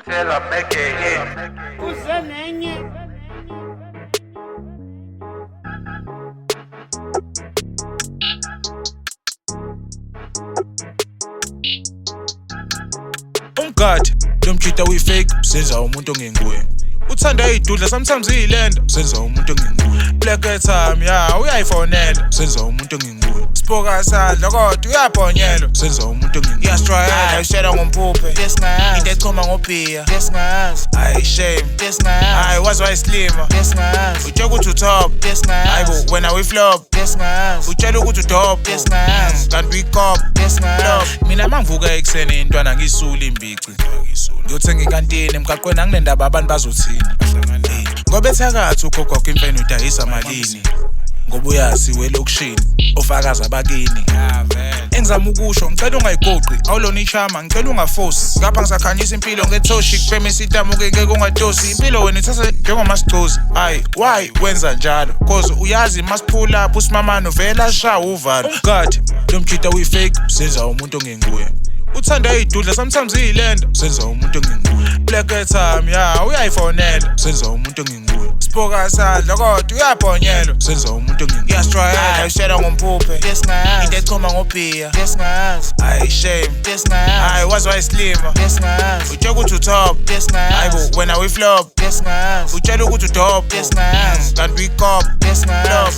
Till I make it hit. Uze nenye. Umgadi lo mjita uyi-fake, usenza umuntu ongenguye. Uthanda iy'dudla, sometimes iy'lenda, usenza umuntu ongenguye. Black airtime, ya uyayifonela, usenza umuntu ongenguye. Sipoka sadla kodwa uyabhonyelwa, usenza umuntu ongenguye. Iyasijwayela, ushela ngomphuphe, into echoma ngobhiya. Hayi shame, hayi waze wayislima, utshela ukuthi utop, hayi bo wena uyi-flop, utshela ukuthi udopho, kanti uyikop. Mina mangivuka ekuseni intwana ngisula imbici, ngiyothenga inkantini emgaqweni, anginendaba abantu bazothini, ngoba ethakathi ugogo wakho imfene udayisa malini, ngoba uyazi welokishini ofakazi abakini. Engizama ukusho, ngicela ungayigoqi, awulona ishama, ngicela ungafosi ngapha, ngisakhanyisa impilo ngethoshi, kubhemisa itamuke, ngeke ungatosi impilo wena ithatha njengomasigcozi. Hayi, why wenza njalo? Cause uyazi masiphula lapho usimamane uvela ashawa uvalo. Umgadi lo mjita uyi-fake, usenza umuntu ongenguye. Uthanda iy'dudla, sometimes iy'lenda, usenza umuntu ongenguye. Black airtime, ya uyayifonela, usenza umuntu ongenguye. Sipoka sadla kodwa uyabhonyelwa, usenza umuntu ongenguye. Iyasijwayela, ushela ngomphuphe, into echoma ngobhiya. Hayi shame, hayi waze wayislima, utshela ukuthi utop, hayi bo wena uyi-flop, utshela ukuthi udopho, kanti uyikop. Flop.